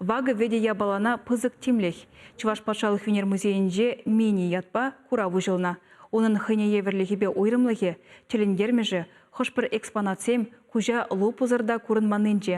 Вакӑ вӗтӗ япалана пысӑк тимлӗх. Чӑваш патшалӑх ӳнер музейӗнче мини ятпа курав уҫӑлнӑ. Унӑн хӑйне евӗрлӗхӗпе уйрӑмлӑхӗ, тӗлӗнтермӗшӗ, хӑш-пӗр экспонатсем куҫа лупӑсӑр та курӑнманнинче.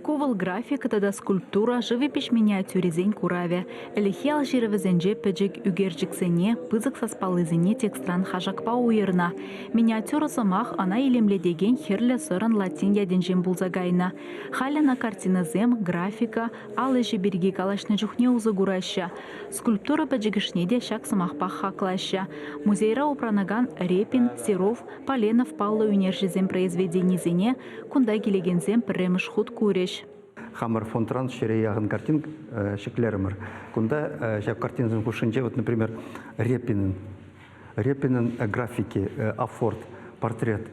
Ку вӑл графика тата скульптура, живопиҫ миниатюрисен куравӗ. Ӗлӗкхи ал ҫырӑвӗсенче пӗчӗк ӳкерчӗксене, пысӑк саспаллисене текстран хашакпа уйӑрнӑ. Миниатюра сӑмах ӑна илемлетекен хӗрлӗ сӑрӑн латин ятӗнчен пулса кайнӑ. Халь ӑна картинӑсем, графика, ал ӗҫӗ пирки калаҫнӑ чухне усӑ кураҫҫӗ. Скульптура пӗчӗкӗшне те ҫак сӑмахпах хаклаҫҫӗ. Музейра упранакан Репин, Серов, Поленов паллӑ ӳнерҫӗсен произведенийӗсене кунта килекенсем пӗрремӗш хут курӗҫ. Хамӑр фондран ҫӗре яхӑн картин ҫӗклерӗмӗр. Кунта ҫав картинсен хушшинче, вот, например, Репинӑн, Репинӑн графики, афорт, портрет.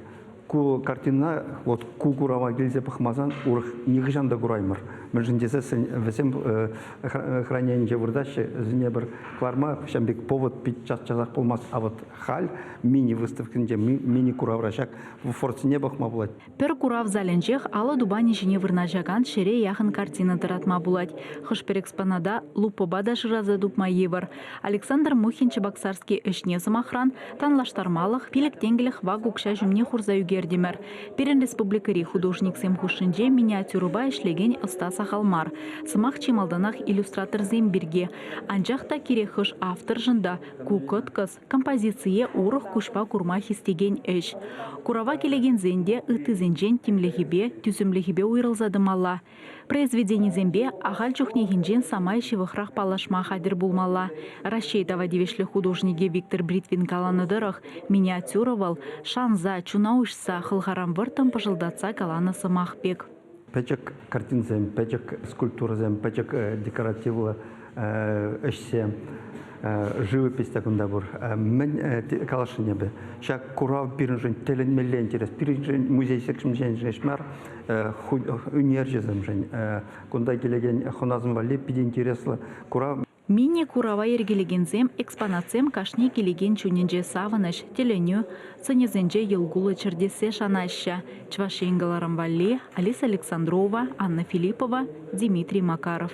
Ку картина вот ку курава килсе пӑхмасан урӑх нихӑҫан та кураймӑр. Мӗншӗн тесессӗн вӗсем храненинче выртаҫҫӗ, вӗсене пӗр кӑларма ҫавӑн пек повод пит час-часах пулмасть. А вот халь мини-выставкинче, мини-куравра ҫак фортсене пӑхма пулать. Пӗр курав залӗнчех алӑ тупанӗ ҫине вырнаҫакан ҫӗре яхӑн картина тӑратма пулать. Хӑш-пӗр экспоната лупӑпа та шыраса тупма йывӑр. Александр Мухин Чебоксарский ӗҫне, сӑмахран, танлаштармалӑх 5 тенкӗлӗх вак укҫа ҫумне хурса ӳкертӗмӗр. Пирӗн республикӑри художниксем хушшинче миниатюрӑпа ӗҫлекен ӑста сахал мар. Сӑмах чи малтанах иллюстраторсем пирки. Анчах та кирек хӑш авторшӑн та ку кӑткӑс, композицие урӑх куҫпа курма хистекен ӗҫ. Курава килекенсен те ыттисенчен тимлӗхӗпе, тӳсӗмлӗхӗпе уйрӑлса тӑмалла. Произведенисемпе ахаль чухнехинчен самай ҫывӑхрах паллашма хатӗр пулмалла. Раҫҫей тава тивӗҫлӗ художникӗ Виктор Бритвин каланӑ тӑрӑх, миниатюра вӑл шанса, чуна уҫса, хӑлхаран вӑрттӑн пӑшӑлтатса каланӑ сӑмах пек. Пӗчӗк картинсем, пӗчӗк скульптурӑсем, пӗчӗк декоративлӑ ӗҫсем, живопись та кунта пур. Мӗн каласшӑн эпӗ? Ҫак курав пирӗншӗн тӗлӗнмелле интерес. Пирӗншӗн музей секцийӗнчен ҫеҫ мар, ӳнерҫӗсемшӗн, кунта килекен хӑнасем валли питӗ интереслӗ курав. Мини-курава йӗркелекенсем экспонатсем кашни килекен чунӗнче савӑнӑҫ, тӗлӗнӳ, сӑнӗсенче йӑл-кулӑ чӗртессе шанаҫҫӗ. Чӑваш Ен кӑларӑм валли Алиса Александрова, Анна Филиппова, Дмитрий Макаров.